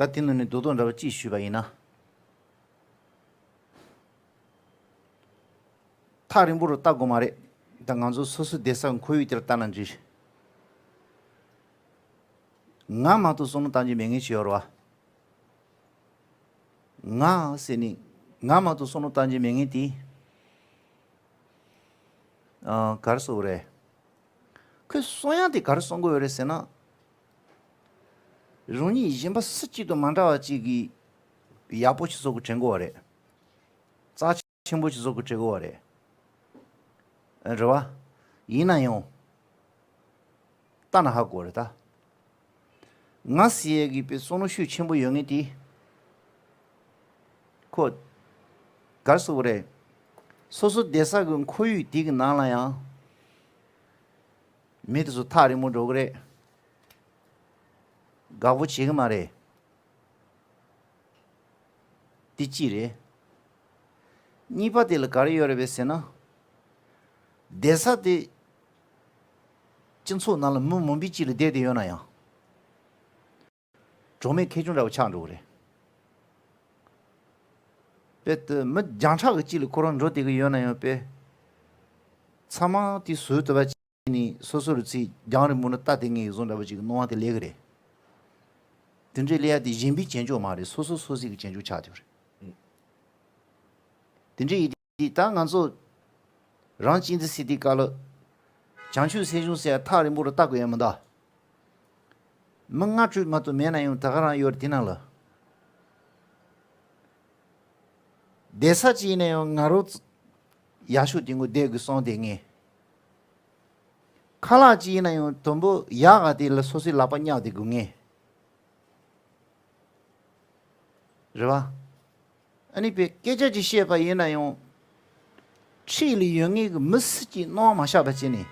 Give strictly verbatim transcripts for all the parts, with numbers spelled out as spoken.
ད་དེ་ནང་ནས་རྡོག་རྡོག་འདྲ་བ་གཅིག་ཞུས་པ་ཡིན་ན། ཐག་རིང་པོ་རུ་ལྟ་དགོས་མ་རེད། ད་ང་ཚོ་སོ་སོའི་བསྡད་ས་ཁོར་ཡུག་དེར་ལྟ་ན་འགྲིག་ང་མ་གཏོགས་བསམ་བློ་བཏང་རྒྱུ་མེད་མཁན་ཅིག་ཡོད་རེད་བ། ང་ཟེར་ནི། ང་མ་གཏོགས་བསམ་བློ་བཏང་རྒྱུ་མེད་མཁན་དེ། ཨ། ག་རེ་ཟེར་དགོས་རེད། ཁོས་གསུང་ཡག་དེ་ག་རེ་གསུང་གི་ཡོད་རེད་ཟེར་ན། རང་ཉིད་གཞན་པ་སུ་གཅིག་དང་མ་འདྲ་བ་གཅིག་གིས་ཡག་པོ་ཞིག་བཟོ་དགོས་དྲན་གི་ཡོད་རེད། རྩ་ཆེན་པོ་ཞིག་བཟོ་དགོས་དྲན་གི་ཡོད་རེད། རེད་བ། ཡིན་ན་ཡང་ལྟ་ན་ཧ་གོ་རེད་ད། ང་ཟེར་ཡས་ཀྱི་དཔེ་བསམ་བློ་ཤུགས་ཆེན་པོ་ཡོད་མཁན་དེ། ཁོ། ག་རེ་ཟེར་དགོས་རེད། སོ་སོ་བསྡད་ས་གི་ཁོར་ཡུག་དེ་གི་ནང་ལ་ཡང་། མི་དེ་ཚོ་ཐག་རིང་པོ་འགྲོ་གི་རེད། དགའ་པོ་བྱེད་གི་མ་རེད། དེ་གཅིག་རེད། གཉིས་པ་དེ་ལ་ག་རེ་ཡོད་རེད་པས་ཟེར་ན། བསྡད་ས་དེ། སྤྱི་ཚོགས་ནང་ལ་མི་མང་པོའི་དཀྱིལ་ལ་བསྡད་དེ་ཡོད་ན་ཡང་། གྲོགས་མེད་མཁས་ཆུང་འདྲ་བོ་ཆགས་འགྲོ་གི་རེད། དཔེ་དེ་མི་བརྒྱ་ཕྲག་གི་དཀྱིལ་ལ་ཁོ་རང་འགྲོ་བསྡད་གི་ཡོད་ན་ཡང་དཔེ། ཚང་མ་དེ་བཟོས་ཐུབ་པ་བྱས་ནས་སོ་སོ་རུ་ཚིག་རྒྱང་རིང་པོ་ནས་ལྟ་བསྡད་མཁན་ཡོད་བཟོ་འདྲ་བོ་ཅིག་གི་སྣང་བ་དེ་སླེབས་གི་རེད། དེ་འདྲའི་སླེབས་ཡ་དེ་གཞན་པའི་བྱེད་ཕྱོགས་མ་རེད། སོ་སོ་སོ་སོའི་གི་བྱེད་ཕྱོགས་ཆགས་བསྡད་པ་རེད། དེ་འདྲའི་ཡིན་དུས་ད་ང་ཚོ་རང་གཅེས་འཛིན་ཟེར་དུས་སྐབས་ལ། བྱང་ཆུབ་སེམས་བྱུང་ཟེར་ཡ་ཐག་རིང་པོ་རུ་ལྟ་དགོས་ཡ་མི་འདུག་མི་ལྔ་དྲུག་མ་གཏོགས་མེད་ན་ཡང་ད་ག་རང་ཡོད་རེད། དེ་ནང་ལ། བསྡད་ས་གཅིག་ཡིན་ན་ཡང་ང་རང་ཡག་ཤོས་དེ་ངོ་བསྡད་དགོས་བསམ་བསྡད་མཁན། ཁ་ལག་གཅིག་ཡིན་ན་ཡང་དུམ་བུ་ཡག་ག་དེ་ལ་སོ་སོའི་ལག་པ་བརྙག་བསྡད་དགོས་མཁན། རེད་བ། ཨ་ནི་དཔེ་སྐད་ཆ་ཅིག་བཤད་པ་ཡིན་ན་ཡང་། འཁྲིས་ལ་ཡོད་མཁན་གྱི་མི་སུ་གཅིག་སྣང་བ་མ་ཤར་བ་བྱས་ནས།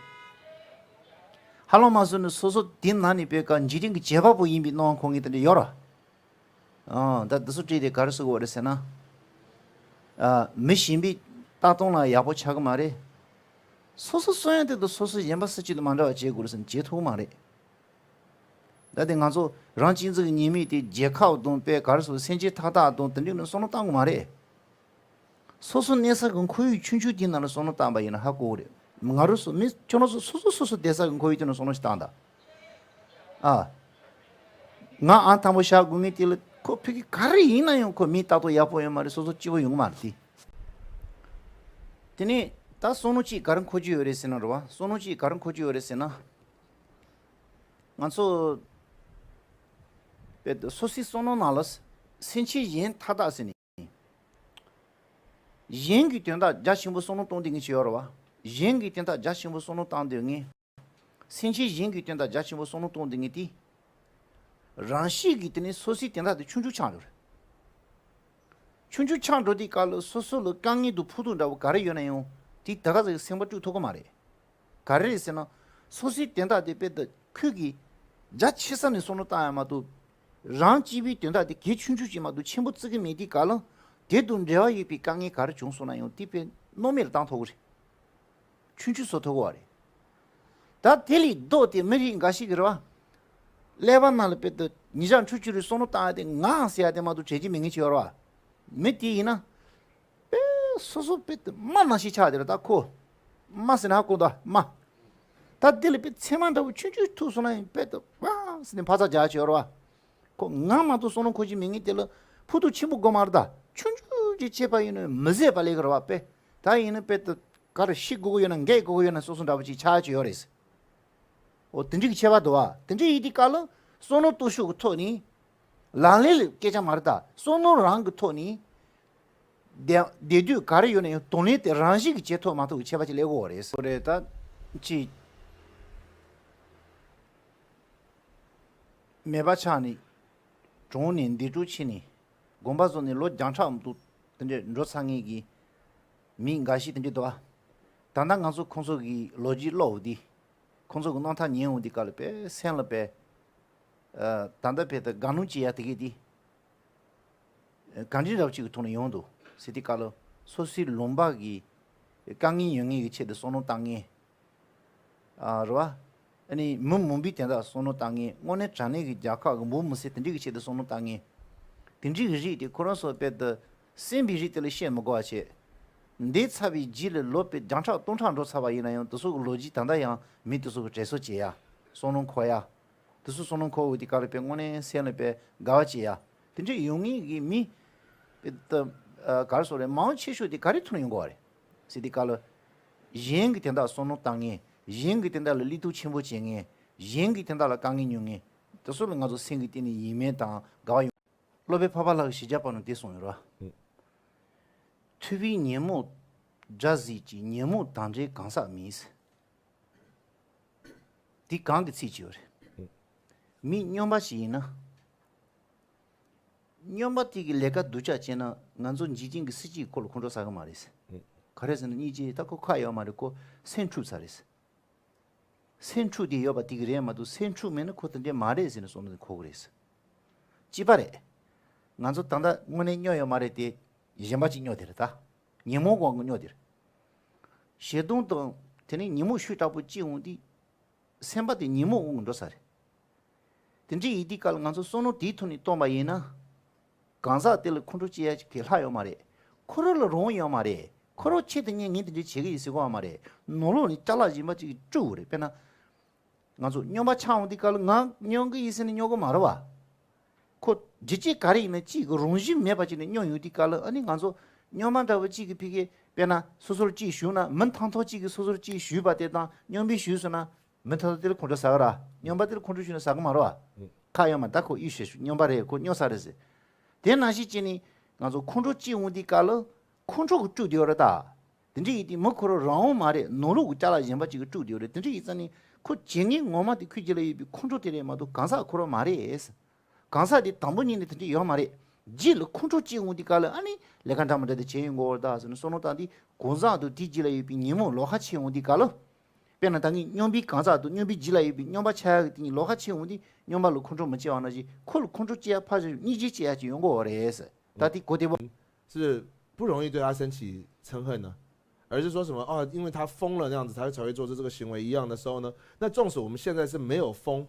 ཧ་ལམ་མ་བཟོས་ནས་སོ་སོ་དེ་ནང་ནས་དཔེ་ཀ་འཇིག་རྟེན་གྱི་བྱེད་པ་པོ་ཡིན་པའི་སྣང་བ་འཁོར་མཁན་དེ་འདྲ་ཡོད་ར། ཨང་། ད་འདི་ཚོ་བྲིས་ཏེ་ག་རེ་ཟེར་དགོས་རེད་ཟེར་ན། ཨ། མི་གཞན་པའི་ལྟ་སྟངས་ལ་ཡག་པོ་ཆགས་ཀྱི་མ་རེད། སོ་སོ་གསོན་ཡང་དེ་དང་སོ་སོ་གཞན་པ་སུ་གཅིག་དང་མ་འདྲ་བ་བྱེད་དགོས་རེད་ཟེར་ན་བྱེད་ཐུབ་ཀྱི་མ་རེད། ད་དེ་ང་ཚོ་རང་གཅེས་འཛིན་གྱི་ཉེས་དམིགས་དེ་རྒྱལ་ཁབ་དང་དཔེ་ག་རེ་ཟེར་སེམས་ཅན་མཐའ་དག་དང་དེ་འདྲའི་ནང་བསམ་བློ་བཏང་དགོས་མ་རེད། སོ་སོ་གནས་ས་གི་ཁོར་ཡུག་ཆུང་ཆུང་དེའི་ནང་ལ་བསམ་བློ་བཏང་པ་ཡིན་ན་ཧ་གོ་གི་རེད། ང་རང་ཚོ་མི་ཁྱོད་རང་ཚོ་སོ་སོ་སོ་སོ་བསྡད་ས་གི་ཁོར་ཡུག་དེ་ནང་བསམ་བློ་ཞིག་བཏང་དང་། ཨ། ང་ཨང་དང་པོ་བཞག་དགོས་ངེས་དེ་ལ་ཁོ་ཕ་གི་ག་རེ་ཡིན་ན་ཡང་ཁོ་མི་ལྟ་རྟོག་ཡག་པོ་ཡོད་མ་རེད། སོ་སོ་སྐྱིད་པོ་ཡོང་གི་མ་རེད་དེ། དེ་ནས་ད་བསམ་བློ་གཅིག་ག་རེ་འཁོར་གྱི་ཡོད་རེད་ཟེར་ན་རེད་བ། བསམ་བློ་གཅིག་ག་རེ་འཁོར་གྱི་ཡོད་རེད་ཟེར་ན། ང་ཚོ་དཔེ་སོ་སོའི་བསམ་བློ་ནང་ལ་སེམས་ཅན་གཞན་མཐའ་དག་ཟེར་ནས། གཞན་གྱི་དོན་དག་རྒྱ་ཆེན་པོ་བསམ་བློ་གཏོང་བསྡད་མཁན་ཞིག་ཡོད་རེད་བ། གཞན་གྱི་དོན་དག་རྒྱ་ཆེན་པོ་བསམ་བློ་བཏང་སྡོད་མཁན། སེམས་ཅན་གཞན་གྱི་དོན་དག་རྒྱ་ཆེན་པོ་བསམ་བློ་གཏོང་བསྡད་མཁན་དེ། རང་གཤིས་ཀྱིས་དེ་ནས་སོ་སོའི་དོན་དག་དེ་ཆུང་ཆུང་ཆགས་འགྲོ་རེད། ཆུང་ཆུང་ཆགས་འགྲོ་དུས་སྐབས་ལ་སོ་སོ་ལ་དཀའ་ངལ་དང་ཕོག་ཐུག་འདྲ་བོ་ག་རེ་ཡོད་ན་ཡང་དེ་ད་ག་ཟེ་སེམས་པ་དཀྲུག་ཐུབ་ཀྱི་མ་རེད། ག་རེ་རེད་ཟེར་ན། སོ་སོའི་དོན་དག་དེ་དཔེ་ད་ཁོས་ཀྱིས་རྒྱ་ཆེ་ས་ནས་བསམ་བློ་བཏང་ཡ་མ་གཏོགས། རང་གཅེས་པའི་དོན་དག་དེ་གལ་ཆུང་ཆུང་ཅིག་མ་གཏོགས་ཆེན་པོ་བརྩི་གི་མེད་དུས་སྐབས་ལ། དེ་དང་འབྲེལ་བ་ཡོད་པའི་དཀའ་ངལ་ག་རེ་བྱུང་སོང་ན་ཡང་དེ་དཔེ་སྣང་མེད་ལ་བཏང་ཐུབ་ཀྱི་རེད། ཆུང་ཆུང་བཟོ་ཐུབ་ཀྱི་རེད། ད་དེ་ལས་ལྡོག་སྟེ་མི་རིགས་འགའ་ཞིག་གི་རེད་བ། ཀླད་པ་ནང་ལ་དཔེ་ད་ཉིན་ཞག་ཕྲུགས་ཅིག་རེ་བསམ་བློ་བཏང་ཡ་དེ་ངའང་ཟེར་ཡ་དེ་མ་གཏོགས་བྱེད་ཀྱི་མེད་མཁན་ཅིག་ཡོད་རེད་བ། མི་དེ་ཡིན་ན། དཔེ་སོ་སོ་དཔེ་དེ་རྨ་ནང་བཞིན་ཆགས་དེ་རེད་ད་ཁོ། རྨ་ཟེར་ན་ཧ་གོ་ད་རྨ། ད་དེ་ལ་དཔེ་མཚན་མ་འདྲ་བོ་ཆུང་ཆུང་ཐུག་སོང་ན་ཡང་དཔེ་དེ་ཝ་ཟེར་ནས་འཕར་རྩ་རྒྱག་ཡ་ཅིག་ཡོད་རེད་བ། ཁོ་ང་མ་གཏོགས་བསམ་བློ་འཁོར་གྱི་མེད་མཁན་དེ་ལ་ཕོག་ཐུག་ཆེན་པོ་དགོས་མ་རེད་ད། ཆུང་ཆུང་ཅིག་བྱས་པ་ཡིན་ན་མི་བཟད་པ་ལས་ཀ་རེད་བ་དཔེ། ད་ཡིན་ན་དཔེ་དེ་ག་རེ་ཤི་དགོས་ཀྱི་ཡོད་ན་འགས་དགོས་ཀྱི་ཡོད་ན་སོ་སོ་འདྲ་བོ་ཅིག་ཆགས་ཡ་ཅིག་ཡོད་རེད། འོ་དེ་འདྲ་གི་ཁྱད་པར་འདུག་བ། དེ་འདྲ་ཡིན་དུས་སྐབས་ལ་བསམ་བློ་གཏོང་ཕྱོགས་ཀྱི་ཐོག་ནས། ལག་ལེན་ལ་སྐད་ཆ་མ་རེད་ད། བསམ་བློ་རང་གི་ཐོག་ནས། བསྡད་བསྡད་དུས་ག་རེ་ཡོད་ན་ཡང་དོན་ལེན་དེ་རང་བཞིན་གྱིས་བྱེད་ཐུབ་མ་ཐུབ་ཀྱི་ཁྱད་པར་ཅིག་སླེབས་ཀྱི་ཡོད་རེད། འོ་རེད་ད། ཅི། མེད་པ་ཆགས་ནས། གྲོངས་ནས་འདས་གྲོངས་ཕྱིན་ནས། དགོངས་པ་རྫོགས་ནས་ལོ་བརྒྱ་ཕྲག་མང་པོ་དེ་འདྲ་འགྲོ་ཚར་མཁན་གྱི་མི་འགའ་ཞིག་དེ་འདྲ་འདུག་ཨ། ད་ལྟ་ང་ཚོ་ཁོང་ཚོ་གི་ལོ་རྒྱུས་ཀློག་འོ་དེ། ཁོང་ཚོ་གི་རྣམ་ཐར་ཉན་འོ་དེ་སྐབས་ལ་དཔེ་སེམས་ལ་དཔེ། ཨ། ད་ལྟ་དཔེ་ད་དགའ་སྣང་སྐྱེ་ཡ་དེ་གས་དེ། ག་འདྲའི་རབ་ཅིག་གི་ཐོག་ནས་ཡོང་འདུག་ཟེར་དུས་སྐབས་ལ་སོ་སོའི་ལུང་པ་གི་དཀའ་ངལ་ཡོད་མཁན་གྱི་ཆེད་དུ་བསམ་བློ་བཏང་མཁན། ཨ། རེད་བ། ཨ་ནི་མི་མང་པོས་དེ་འདྲ་བསམ་བློ་བཏང་མཁན། དངོས་གནས་དྲང་གནས་ཀྱི་རྒྱལ་ཁབ་ཀྱི་འབངས་མི་སེར་དེ་འདྲ་གི་ཆེད་དུ་བསམ་བློ་བཏང་མཁན། དེ་འདྲ་གི་རིགས་དེ་ཁོ་རང་ཚོ་དཔེ་དུ་སེམས་པའི་རིགས་དེ་ལ་བཤད་མི་དགོས་པ་བྱས། འདས་ཚར་བའི་རྗེས་ལ་ལོ་དཔེ་བརྒྱ་ཕྲག་སྟོང་ཕྲག་འགྲོ་ཚར་བ་ཡིན་ན་ཡང་དེ་ཚོ་གི་ལོ་རྒྱུས་ད་ལྟ་ཡང་མི་དེ་ཚོ་གི་དྲན་གསོ་བྱེད་ཡ། བསམ་བློ་འཁོར་ཡ། དེ་ཚོ་བསམ་བློ་འཁོར་འོང་དུས་སྐབས་ལ་དཔེ་དངོས་གནས་སེམས་ལ་དཔེ་དགའ་བ་སྐྱེ་ཡ། དེ་འདྲ་ཡོང་མཁན་གྱི་མི་དཔེ་ད་ག་རེ་ཟེར་རེད། མང་ཆེ་ཤོས་དེ་ག་རེ་ཐོག་ནས་ཡོང་གི་ཡོད་རེད་ཟེར་དུས་སྐབས་ལ། གཞན་གྱིས་དེ་འདྲ་བསམ་བློ་བཏང་མཁན། གཞན་གྱིས་དེ་འདྲ་ལ་བློས་གཏོང་ཆེན་པོ་བྱེད་མཁན། གཞན་གྱིས་དེ་འདྲ་ལ་དཀའ་ངལ་མྱོང་མཁན། དེ་ཚོ་ལ་ང་ཚོ་སེམས་ཀྱི་གཏིང་ནས་ཡིད་སྨོན་དང་དགའ་བ་ཡོང་། སློབ་དཔོན་འཕགས་པ་ལྷ་གིས་ཞི་བྱེད་པ་ནང་དེ་གསུངས་ཡོད་རེད། ཐུབ་པའི་ཉིན་མོ་སྒྲ་ཟིག་གི། ཉོན་མོངས་དང་འདྲེས་གང་ཟག་མིན། དེ་གང་གི་ཚིག་ཅིག་ཡོད་རེད། མི་སྨྱོན་པ་ཞིག་ཡིན་ན། སྨྱོན་པ་དེ་གི་ལས་ཀ་སྡུག་ཅག་བྱས་ན་ང་ཚོ་འཇིག་རྟེན་གྱི་སྲིད་སྤྱི་ཁོ་ལ་ཁོང་ཁྲོ་ཟ་གི་མ་རེད། ག་རེ་ཟེར་ན་སྙིང་རྗེ་ད་ཁོ་ཁག་ཡོད་མ་རེད། ཁོ་སེམས་འཁྲུག་ཚར་རེད། སེམས་འཁྲུག་དེ་ཡོད་པ་དེ་གི་རེད་མ་གཏོགས་སེམས་འཁྲུག་མེད་ན་ཁོ་དེ་འདྲས་མ་རེད་ཟེར་ནས་བསམ་བློ་འཁོར་གི་རེད། གཅིག་པ་རེད། ང་ཚོ་ད་ལྟ་དངོས་གནས་སྨྱོ་ཡོད་མ་རེད་དེ། གཞན་པ་གཅིག་སྨྱོ་དེ་རེད་ད། ཉོན་མོངས་སྒང་གི་སྨྱོ་དེ་རེད། ཞེ་སྡང་དང་དེ་ནས་ཉོན་མོངས་ཤུགས་དྲག་པོ་སྐྱེ་འོང་དུས། སེམས་པ་དེ་ཉོན་མོངས་དབང་གིས་འགྲོ་ས་རེད། དེ་འདྲ་ཡིན་དུས་སྐབས་ལ་ང་ཚོ་བསམ་བློ་དེའི་ཐོག་ནས་གཏོང་པ་ཡིན་ན། གང་ཟག་དེ་ལ་ཁོང་ཁྲོ་སྐྱེ་ཡ་གི་ལྷག་ཡོད་མ་རེད། ཁོ་རང་ལ་རང་ཡོད་མ་རེད། ཁོ་རང་ཆེད་དུ་ངས་ངས་དེ་འདྲ་བྱེད་གི་ཡིན་ཟེར་གོ་བ་མ་རེད། ནང་ལོགས་ནས་ཅ་ལག་གཞན་པ་ཅིག་དཀྲུགས་པ་རེད། དཔེར་ན། ང་ཚོ་སྨྱོན་པ་ཆགས་འོང་དུས་སྐབས་ལ་ང་སྨྱོན་གི་ཡིན་ཟེར་ནས་སྨྱོ་གི་མ་རེད་བ། ཁོ་རྒྱུ་རྐྱེན་ག་རེ་ཡིན་ན་གཅིག་གི་རང་བཞིན་མེད་པ་ཅིག་ནས་སྨྱོ་ཡོང་དུས་སྐབས་ལ་ཨ་ནི་ང་ཚོ་སྨྱོན་པ་འདྲ་བོ་གཅིག་གི་ཕི་གེ་དཔེར་ན་སོ་སོར་གཅིག་ཞུགས་ན་མི་ཐང་ཐོག་གཅིག་གིས་སོ་སོར་གཅིག་ཞུགས་པ་དེ་དང་སྨྱོན་པའི་ཞུགས་སོང་ན། མི་ཐང་ཐོག་དེ་ལ་ཁོང་ཁྲོ་ཟ་གི་ར། སྨྱོན་པ་དེ་ལ་ཁོང་ཁྲོ་ཞུགས་ན་ཟ་གི་མ་རེད་བ། ཁ་ཡོད་མ་ད་ཁོ་ཡིད་ཤེས་ཞུ་སྨྱོན་པ་རེད། ཁོ་སྨྱོ་ས་རེད་ཟེར། དེ་ནང་བཞིན་བྱས་ནས་ང་ཚོ་ཁོང་ཁྲོ་སྐྱེ་འོང་དུས་སྐབས་ལ་ཁོང་ཁྲོ་གིས་དཀྲུགས་བསྡད་ཡོད་རེད་ད། དེ་འདྲ་ཡིན་དུས་མི་ཁོ་རང་རང་མ་རེད། ནང་ལོགས་ཀྱི་ཅ་ལག་གཞན་པ་ཅིག་གིས་དཀྲུགས་བསྡད་ཡོད་རེད། དེ་འདྲ་ཡིན་ཙང་ནི་ཁོ་བྱེད་མཁན་ངོ་མ་དེ་ཁོའི་རྒྱུད་ལ་ཡོད་པའི་ཁོང་ཁྲོ་དེ་རེད་མ་གཏོགས་གང་ཟག་ཁོ་རང་མ་རེད། གང་ཟག་དེ་དང་པོ་ཉིད་ནས་དེ་འདྲ་ཡོད་མ་རེད། རྗེས་ལ་ཁོང་ཁྲོ་སྐྱེ་འོང་དུས་སྐབས་ལ་ཨ་ནི་ལས་ཀ་འདྲ་མི་འདྲ་དེ་བྱེད་ཡོང་གི་ཡོད་རེད་ད་ཟེར་ནས་བསམ་བློ་བཏང་དུས་གང་ཟག་དེ་དེའི་རྗེས་ལ་ཡོད་པའི་ཉོན་མོངས་ལོགས་ཀ་ཆགས་འོང་དུས་སྐབས་ལ། དཔེར་ན་ད་ངས་སྨྱོན་པའི་གང་ཟག་དེ་སྨྱོན་པའི་རྗེས་ལ་ཡོད་པའི་སྨྱོན་པ་ཆགས་ཡག་གི་དེ་ཉིད་ལོགས་ཀ་ཆགས་འོང་དུས་སྨྱོན་པ་ལ་ཁོང་ཁྲོ་མི་སྐྱེ་བ་ནང་བཞིན་ཁོ་ལ་ཁོང་ཁྲོ་སྐྱེ་ཡག་ཕར་ཞོག་སྙིང་རྗེ་སྐྱེ་ཡག་ཅིག་ཡོང་གི་ཡོད་རེད་ཟེར། ད་དེ་གོ་བདེ་པོ། 是不容易对他升起憎恨呢，而是说什么啊？因为他疯了那样子，他会才会做出这个行为一样的时候呢，那纵使我们现在是没有疯，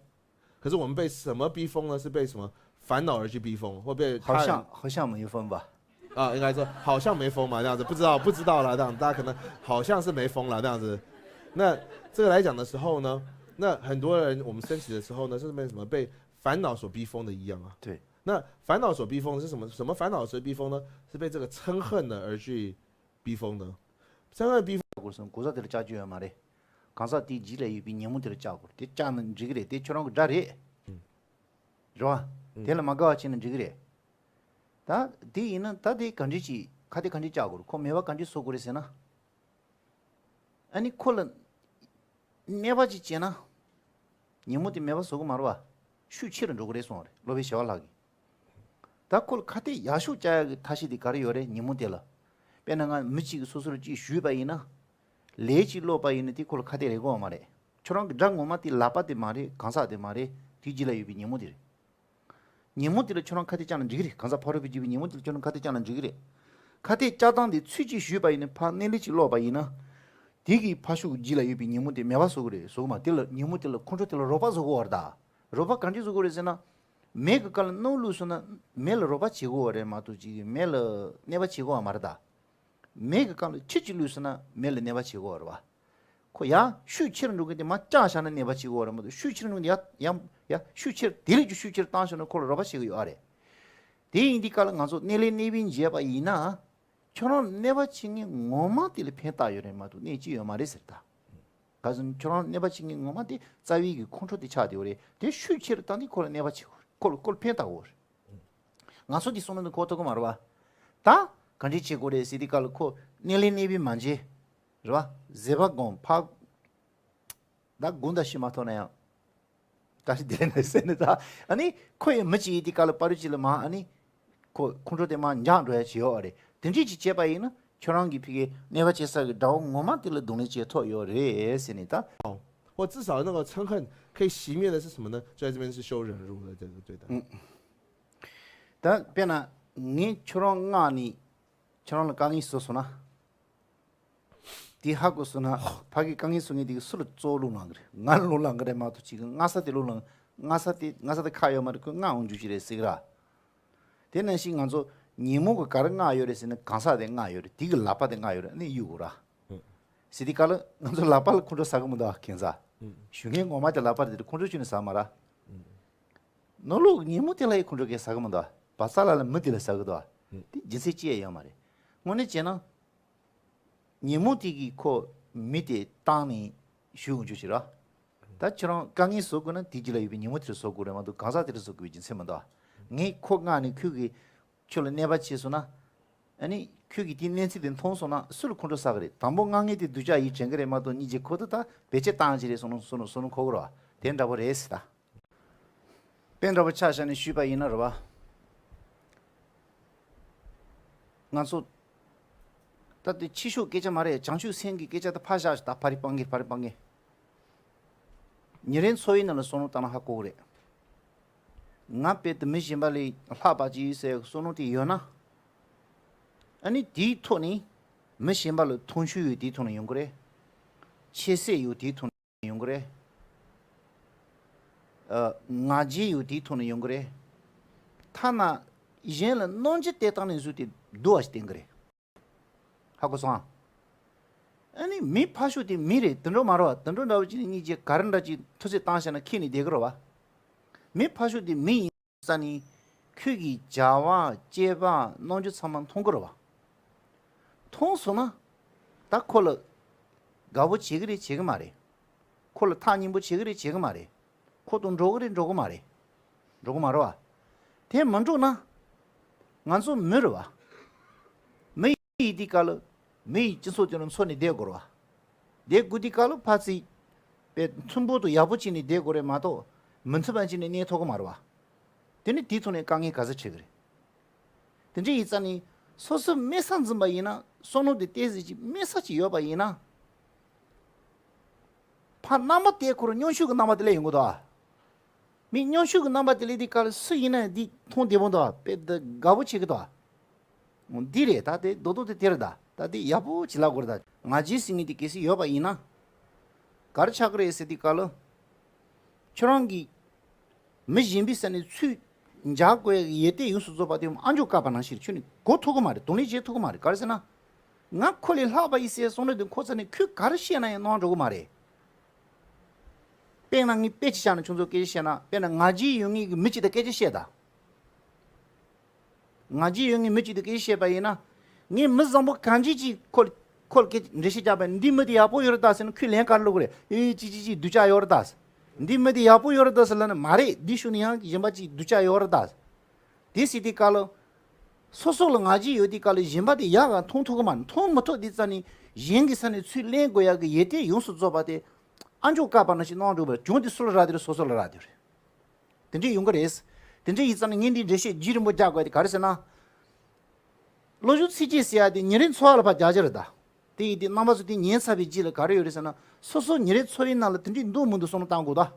可是我们被什么逼疯呢？是被什么烦恼而去逼疯，或被他人好像好像没有疯吧？啊，应该说好像没疯嘛，这样子不知道不知道了，这样大家可能好像是没疯了这样子。那这个来讲的时候呢，那很多人我们升起的时候呢，是被什么被烦恼所逼疯的一样啊？对，那烦恼所逼疯的是什么？什么烦恼所逼疯呢？是被这个憎恨呢而去逼疯的。憎恨逼疯。 གོ་ས་དེ་ལ་བཅག་རྒྱུ་ཡོད་མ་རེད། གང་ཟག་དེའི་རྗེས་ལ་ཡོད་པའི་ཉོན་མོངས་དེ་ལ་བཅག་དགོས་རེད། དེ་བཅག་ན་འགྲིག་གི་རེད། དེ་ཁྱོད་རང་གི་དགྲ་རེད། རེད་བ། དེ་ལ་མ་དགའ་བ་བྱས་ན་འགྲིག་གི་རེད། ད་དེ་ཡིན་ན་ད་དེ་ག་འདྲས་ཅིག་ཁ་དེ་ག་འདྲས་བཅག་དགོས་རེད། ཁོ་མེད་པ་ག་འདྲས་བཟོ་དགོས་རེད་ཟེར་ན། ཨ་ནི་ཁོ་ལ་གནོད་པ་ཅིག་བྱས་ན། ཉོན་མོངས་དེ་མེད་པ་བཟོ་གི་མ་རེད་བ། ཤུགས་ཆེ་རུ་འགྲོ་གི་རེད་གསུངས་པ་རེད་སློབ་དཔོན་ཞི་བ་ལྷ་གིས། ད་ཁོ་ལ་ཁ་གཏད་ཡག་ཤོས་བཅག་ཡག་གི་ཐབས་ཤེས་དེ་ག་རེ་ཡོད་རེད། ཉོན་མོངས་དེ་ལ། དཔེར་ན་ང་མི་གཅིག་གིས་སོ་སོར་གཅིག་གཞུས་པ་ཡིན་ན། ལས་གཅིག་སློག་པ་ཡིན་ན་དེ་ཁོ་ལ་ཁ་གཏད་རེག་གི་ཡོད་མ་རེད། ཁྱོད་རང་གི་དགྲ་ངོ་མ་དེ་ལག་པ་དེ་མ་རེད། གང་ཟག་དེ་མ་རེད། དེའི་རྗེས་ལ་ཡོད་པའི་ཉོན་མོངས་དེ་རེད། ཉོན་མོངས་དེ་ལ་ཁྱོད་རང་ཁ་གཏད་བཅག་ན་འགྲིག་གི་རེད། གང་ཟག་ཕ་རོལ་པོས་བགྱིས་པའི་ཉོན་མོངས་དེ་ལ་ཁྱོད་རང་ཁ་གཏད་བཅག་ན་འགྲིག་གི་རེད། ཁ་གཏད་བཅག་སྟངས་དེ་ཚུལ་གཅིག་གཞུས་པ་ཡིན་ན་ཕར་སྣེ་ལེན་གཅིག་སློག་པ་ཡིན་ན། དེ་གི་ཕར་ཕྱོགས་ཀྱི་རྗེས་ལ་ཡོད་པའི་ཉོན་མོངས་དེ་མེད་པ་བཟོ་གི་རེད། བཟོ་གི་མ་དེ་ལ་ཉོན་མོངས་དེ་ལ་ཁོང་ཁྲོ་དེ་ལ་རོགས་པ་བཟོ་གི་ཡོད་རེད་ད། རོགས་པ་ག་འདྲས་བཟོ་དགོས་རེད་ཟེར་ན། མེ་གི་སྒང་ལ་སྣུམ་བླུགས་སོང་ན་མེ་ལ་རོགས་པ་བྱེད་དགོས་པ་རེད་མ་གཏོགས་ཅིག་མེ་ལ་གནོད་པ་བྱེད་དགོས་པ་མ་རེད་ད། མེ་གི་སྒང་ལ་ཆུ་གཅིག་བླུགས་སོང་ན་མེ་ལ་གནོད་པ་བྱེད་དགོས་པ་རེད་བ། ཁོ་ཡང་ཤུགས་ཆེ་རུ་འགྲོ་མཁན་དེ་མར་བཅག་བཞག་ན་གནོད་པ་བྱེད་དགོས་པ་རེད་མ་གཏོགས་ཤུགས་ཆེ་རུ་འགྲོ་མཁན་དེ་ཡང་ཡང་ཡང་ཤུགས་ཆེར་དེ་ལས་ཀྱང་ཤུགས་ཆེར་བཏང་བཞག་ན་ཁོ་ལ་རོགས་པ་བྱེད་ཀྱི་ཡོད་ཨ་རེད། དེ་ཡིན་དུས་སྐབས་ལ་ང་ཚོ་སྣེ་ལེན་གནོད་པའི་འཇལ་བ་ཡིན་ན། ཁྱོད་རང་གནོད་པ་བྱེད་མཁན་ངོ་མ་དེ་ལ་ཕན་བཏགས་ཡོད་རེད་མ་གཏོགས་གནོད་ཀྱི་ཡོད་མ་རེད་ཟེར་ད། ག་ཟེར་ན་ཁྱོད་རང་གནོད་པ་བྱེད་མཁན་ངོ་མ་དེ་རྩ་བའི་གི་ཁོང་ཁྲོ་དེ་ཆགས་བསྡད་ཡོད་རེད། དེ་ཤུགས་ཆེ་རུ་བཏང་དུས་ཁོ་ལ་གནོད་པ་བྱེད་དགོས་རེད། ཁོ་ལ་ཁོ་ལ་ཕན་བཏགས་དགོས་རེད། ང་ཚོ་དེ་བསམ་བློ་འདི་འཁོར་ཐུབ་ཀྱི་མ་རེད་བ། ད་ག་འདྲས་བྱེད་དགོས་རེད་ཟེར་དུས་སྐབས་ལ་ཁོ་སྣེ་ལེན་གནོད་པའི་མ་འཇལ། རེད་བ། བཟོད་པ་སྒོམ་ཕར། ད་དགུང་ད་ཤི་མ་ཐོག་ན་ཡང་། བཀྲ་ཤིས་བདེ་ལེགས་ཟེར་ནས་ད། ཨ་ནི་ཁོ་ཡི་མི་གཅིག་ཡིན་དུས་སྐབས་ལ་པ་རུ་གཅིག་ལ་མ་ཨ་ནི། ཁོ་ཁོང་ཁྲོ་དེ་མར་འཇགས་འགྲོ་ཡ་བྱེད་ཡོད་རེད། དེ་འདྲས་ཅིག་བྱས་པ་ཡིན་ན་ཁྱོད་རང་གི་ཕི་གའི་གནོད་པ་བྱེད་ས་གི་དགྲ་བོ་ངོ་མ་དེ་ལ་གདོང་ལེན་བྱེད་ཐུབ་ཡོད་རེད་ཟེར་ནས་ད། 或至少那个憎恨可以熄灭的是什么呢？就在这边是修忍辱的这个对待。 ད་དཔེར་ན་ངས་ཁྱོད་རང་མངགས་ནས་ཁྱོད་རང་ལ་དཀའ་ངལ་བཟོས་སོང་ན། དེ་ཧ་གོ་སོང་ན་ཕ་གི་དཀའ་ངལ་བཟོ་མཁན་དེ་གི་སུ་ལ་གཙོ་བོ་བློས་བླངས་གི་རེད། ང་ལ་བློས་བླངས་གི་རེད་མ་གཏོགས་ཅིག་གི་སྔ་ས་དེ་བློས་བླངས། སྔ་ས་དེ་སྔ་ས་དེ་ཁག་ཡོད་མ་རེད། ཁོས་སྔ་འོང་རྒྱུ་ཞིག་རེད་ཟེར་གི་ར། དེ་ནང་བཞིན་ང་ཚོ་ཉིན་མོ་གི་ག་རེ་སྔ་ཡོད་རེད་ཟེར་ན་གང་ཟག་དེ་སྔ་ཡོད་རེད། དེ་གི་ལག་པ་དེ་སྔ་ཡོད་རེད། ཨ་ནི་གཡུག་དགོས་ར། ཟེར་དུས་སྐབས་ལ་ང་ཚོ་ལག་པ་ལ་ཁོང་ཁྲོ་ཟ་གི་མི་འདུག་ག་གན་ས། ཞུ་མཁན་ངོ་མ་དེ་ལག་པ་རེད་དེ་ཁོང་ཁྲོ་ཁྱོན་ནས་ཟ་གི་མ་རེད། ནོར་ལུག་ཉིན་མོ་དེ་ལ་ཡི་ཁོང་ཁྲོ་གས་ཟ་གི་མི་འདུག་ག་བ་ས་ལ་ལ་མི་དེ་ལ་ཟ་གི་འདུག་ག་དེ་རྒྱུ་མཚན་ཅི་ཡང་ཡོད་མ་རེད། དངོས་གནས་བྱས་ན། ཉིན་མོ་དེ་གི་ཁོ་མི་དེ་བཏང་ནས་ཞུ་འོང་རྒྱུ་ཞིག་ར། ད་ཁྱེད་རང་དཀའ་ངལ་བཟོ་དགོས་ན་དེ་རྗེས་ལ་ཡོད་པའི་ཉིན་མོ་དེར་བཟོ་དགོས་རེད་མ་གཏོགས་གང་ཟག་དེར་བཟོ་དགོས་པའི་རྒྱུ་མཚན་མི་འདུག་ག་ངས་ཁོ་མངགས་ནས་ཁོས་གི་ཁྱོད་ལ་གནོད་པ་བྱས་སོང་ན། ཨ་ནི་ཁྱོད་ཀྱིས་དེའི་གནས་ཚུལ་དེ་མཐོང་སོང་ན་སུ་ལ་ཁོང་ཁྲོ་ཟ་གི་རེད། དང་པོ་མངགས་མཁན་དེ་སྡུག་ཅག་ཡིན་དྲན་གི་རེད་མ་གཏོགས་གཉིས་རྗེས་ཁོ་ད་ད་བེད་སྤྱད་བཏང་གི་རེད་བསམ་བློ་བསམ་བློ་བསམ་བློ་འཁོར་གི་རེད་བ། དེ་འདྲ་པོ་རེད་ཟེར་ད། དཔེ་འདྲ་པོ་ཆ་བཞག་ནས་ཞུས་པ་ཡིན་ན་རེད་བ། ང་ཚོ་ད་དེ་ཕྱི་ཕྱོགས་སྐད་ཆ་མ་རེད། བྱང་ཆུབ་སེམས་ཀྱི་སྐད་ཆ་ད་ཕར་བཞག་ད་ཕ་རི་སྤང་གི་ཕ་རི་སྤང་གི་ཉིན་རེའི་འཚོ་བའི་ནང་ལ་བསམ་བློ་བཏང་ན་ཧ་གོ་གི་རེད། ང་དཔེ་དེ་མི་གཞན་པ་ལས་ལྷག་པ་ཅིག་ཡོད་ཟེར་བསམ་བློ་དེ་ཡོད་ན། ཨ་ནི་དེའི་ཐོག་ནས་མི་གཞན་པ་ལ་མཐོང་ཆུང་ཡོད་དེའི་ཐོག་ནས་ཡོང་གི་རེད། ཁྱད་གསད་ཡོད་དེའི་ཐོག་ནས་ཡོང་གི་རེད། ཨ། ང་རྒྱལ་ཡོད་དེའི་ཐོག་ནས་ཡོང་གི་རེད། ཐ་ན་གཞན་ལ་གནོད་འཚེ་སྟེར་སྟངས་ནས་བཟོས་ཏེ་སྡུག་པ་ཞིག་བསྟན་གི་རེད། ཧ་གོ་སོང་ཨ། ཨ་ནི་མི་ཕར་ཕྱོགས་དེ་མི་རེད། དུད་འགྲོ་མ་རེད་བ། དུད་འགྲོ་འདྲ་བོ་ཅིག་ནི་གཉིས་ཀྱིས་ག་རེ་འདྲ་ཅིག་མཐུ་རྩལ་བཏང་བཞག་ན་ཁྱེར་ནས་བསྡད་གི་རེད་བ། མི་ཕར་ཕྱོགས་དེ་མི་ཡིན་ས་ནི་ཁྱོད་ཀྱི་བྱ་བ་སྤྱོད་པ་རྣམ་འགྱུར་ཚང་མ་མཐོང་གི་རེད་བ། མཐོང་སོང་ན་ད་ཁོ་ལ་དགའ་པོ་བྱེད་གི་རེད་བྱེད་གི་མ་རེད། ཁོ་ལ་ཐག་ཉེ་པོ་བྱེད་གི་རེད་བྱེད་གི་མ་རེད། ཁོ་དང་འགྲོ་གི་རེད་འགྲོ་གི་མ་རེད། འགྲོ་གི་མ་རེད་བ། དེ་མ་འགྲོ་ན། ང་ཚོ་མི་རེད་བ། མི་ཡི་དེ་ག་ལ། མི་ཡི་སྤྱི་ཚོགས་དེ་ལ་འཚོ་ནས་བསྡད་དགོས་རེད་བ། བསྡད་དགོས་དེ་ག་ལ་ཕ་ཚིག་པའི་མཐུན་པོ་དང་ཡག་པོ་བྱས་ནས་བསྡད་དགོས་རེད་མ་གཏོགས། མི་མཐུན་པ་བྱས་ནས་གནས་ཐུབ་གི་མ་རེད་བ། དེ་ནི་དེའི་ཐོག་ནས་དཀའ་ངལ་ག་ཚོད་འཕྲད་གི་རེད། དེ་འདྲ་ཡིན་ཙང་ནི་སོ་སོ་དམན་ས་འཛིན་པ་ཡིན་ན་བསམ་བློ་དེ་ཏོག་ཙམ་ཅིག་དམན་ས་ཅིག་ཡོད་པ་ཡིན་ན། ཕར་རྣམ་པ་དེ་ཁོ་རང་སྙོམས་འཇུག་གི་རྣམ་པ་དེ་སླེབས་ཡོང་གི་འདུག་ཨ། མི་སྙོམས་འཇུག་གི་རྣམ་པ་དེ་སླེབས་དུས་སྐབས་ལ་སུ་ཡིན་ན་ཡང་འདི་མཐོང་བདེ་པོ་འདུག་ཨ། དཔེ་དེ་དགའ་པོ་བྱེད་ཀྱི་འདུག་ཨ། འདི་རེད་ད་དེ་རྡོག་རྡོག་དེ་དེ་རེད་ད། ད་དེ་ཡག་པོ་ཅིག་ལབ་དགོས་རེད་ད། ང་རྒྱལ་ཟེར་མཁན་དེ་གལ་སྲིད་ཡོད་པ་ཡིན་ན། ག་རེ་ཆགས་ཀྱི་རེད་ཟེར་དུས་སྐབས་ལ། ཁྱོད་རང་གིས་མི་གཞན་པའི་ས་ནས་ཚུར་འཇགས་དགོས་ཡ་གི་ཡོན་ཏན་ཡོངས་སུ་རྫོགས་པ་དེ་ཨ་མཆོག་བཀའ་པ་ནང་བཞིན་ཁྱོད་ནི་གོ་ཐུབ་ཀྱི་མ་རེད། གདོང་ལེན་བྱེད་ཐུབ་ཀྱི་མ་རེད། ག་རེ་ཟེར་ན། ང་ཁོ་ལས་ལྷག་པ་ཡིན་ཟེར་བསམ་བློ་དེ་ཁོ་ཚ་ནས་ཁོས་ག་རེ་བཤད་ན་ཡང་གནང་འགྲོ་གི་མ་རེད། དཔེར་ན་ངས་དཔེ་ཅིག་བཞག་ན་ཁྱོད་ཚོ་སྐད་ཆ་བཤད་ན། དཔེར་ན་ང་རྒྱལ་ཡོད་མཁན་གྱི་མི་གཅིག་དང་སྐད་ཆ་བཤད་ད། ང་རྒྱལ་ཡོད་མཁན་མི་གཅིག་དང་སྐད་ཆ་བཤད་པ་ཡིན་ན། ངས་མི་བཟང་པོ་གང་ཅི་ཅིག་ཁོ་ལ་ཁོ་ལ་སྐད་འགྲེལ་བཤད་རྒྱག་པ་ཡིན། འདི་མི་དེ་ཡག་པོ་ཡོད་རེད་ད་ཟེར་ན་ཁོས་ལན་ག་རེ་སློག་གི་རེད། ཨེ་ཅི་ཅི་ཅི་སྡུག་ཅག་ཡོད་རེད་ད། འདི་མི་དེ་ཡག་པོ་ཡོད་རེད་ད་ཟེར་ལབ་ན་མ་རེད། འདི་ཤུལ་ནས་ཡང་གཞན་པ་ཅིག་སྡུག་ཅག་ཡོད་རེད་ད། དེ་ཟེར་དུས་སྐབས་ལ། སོ་སོ་ལ་ང་རྒྱལ་ཡོད་དུས་སྐབས་ལ་གཞན་པ་དེ་ཡག་ག་མཐོང་ཐུབ་ཀྱི་མ་རེད། མཐོང་མི་ཐུབ་དུས་ཙ་ནས་གཞན་གྱི་ས་ནས་ཚུར་ལེན་དགོས་ཡག་གི་ཡོན་ཏན་ཡོངས་སུ་རྫོགས་པ་དེ་ཨ་མཆོག་བཀའ་པ་ནང་བཞིན་གནང་འགྲོ་བར་གྱོང་དེ་སུ་ལ་རག་དེ་རེད། སོ་སོ་ལ་རག་དེ་རེད། དེ་འདྲས་ཡོང་གི་རེད། དེ་འདྲས་ཡིན་ཙང་ནས་ངས་འདི་འགྲེལ་བཤད་རྒྱུན་རིང་པོ་རྒྱག་དགོས་དེ་ག་རེ་ཟེར་ན། བློ་སྦྱོང་ཚིགས་བཅད་ཟེར་ཡ་དེ་ཉིན་རེའི་འཚོ་བ་ལ་ཕར་རྒྱག་རྒྱུ་རེད་ད། དེ་ཡིན་དུས་རྣམ་པ་ཚོ་དེ་ཉན་ཚར་བའི་རྗེས་ལ་ག་རེ་ཡོད་རེད་ཟེར་ན། སོ་སོ་ཉིན་རེའི་འཚོ་བའི་ནང་ལ་དེ་འདྲས་འདུག་མི་འདུག་བསམ་བློ་བཏང་དགོས་ད།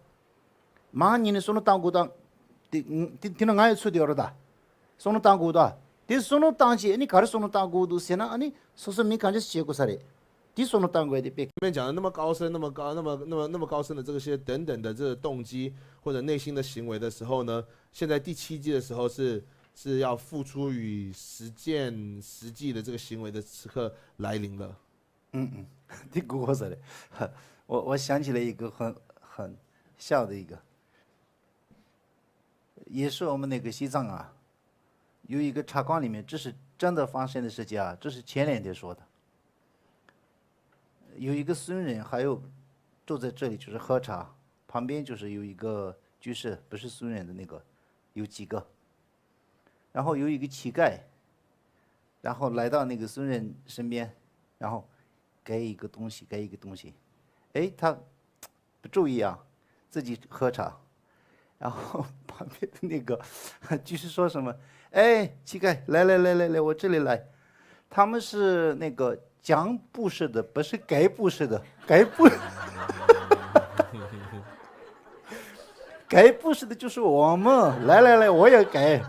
མང་ཉིན་ནས་བསམ་བློ་བཏང་དགོས་ད། དེ་དེ་དེ་ན་ང་ཡི་ཚོད་དེ་ཡོད་རེད་ད། བསམ་བློ་བཏང་དགོས་ད། དེ་བསམ་བློ་བཏང་བྱས་ཨ་ནི་ག་རེ་བསམ་བློ་བཏང་དགོས་འདུག་ཟེར་ན། ཨ་ནི་སོ་སོ་མི་གང་ཅི་བྱེད་དགོས་ས་རེད། དེ་བསམ་བློ་བཏང་དགོས་དེ་དཔེ། 前面讲的那么高深，那么高，那么那么那么高深的这些等等的这个动机或者内心的行为的时候呢，现在第七季的时候是是要付出与实践实际的这个行为的时刻来临了。嗯嗯，你给我说的，我我想起来一个很很笑的一个，也是我们那个西藏啊，有一个茶馆里面，这是真的发生的事情啊，这是前两天说的。有一个僧人，还有坐在这里就是喝茶，旁边就是有一个居士，不是僧人的那个，有几个，然后有一个乞丐，然后来到那个僧人身边，然后给一个东西，给一个东西，哎，他不注意啊，自己喝茶，然后旁边的那个居士说什么：“哎，乞丐，来来来来来，我这里来。”他们是那个讲布施的，不是给布施的，给布，给布施的就是我们。来来来，我也给。